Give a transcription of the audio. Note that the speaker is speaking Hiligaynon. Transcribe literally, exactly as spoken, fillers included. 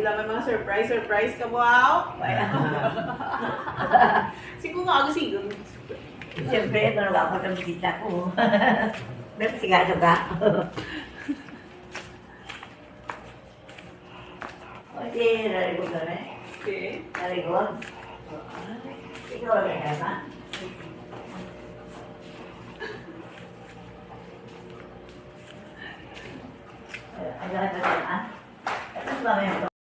Wala may mga surprise, surprise ka mo, aw? Sige nga, ako sige. Siyempre, ito na ako ng bisita ko. Nagsigado ka. Okay, very good, eh. Okay. Very good. Ikaw, Rehema. Ang lahat na, ah. Ito, mamaya.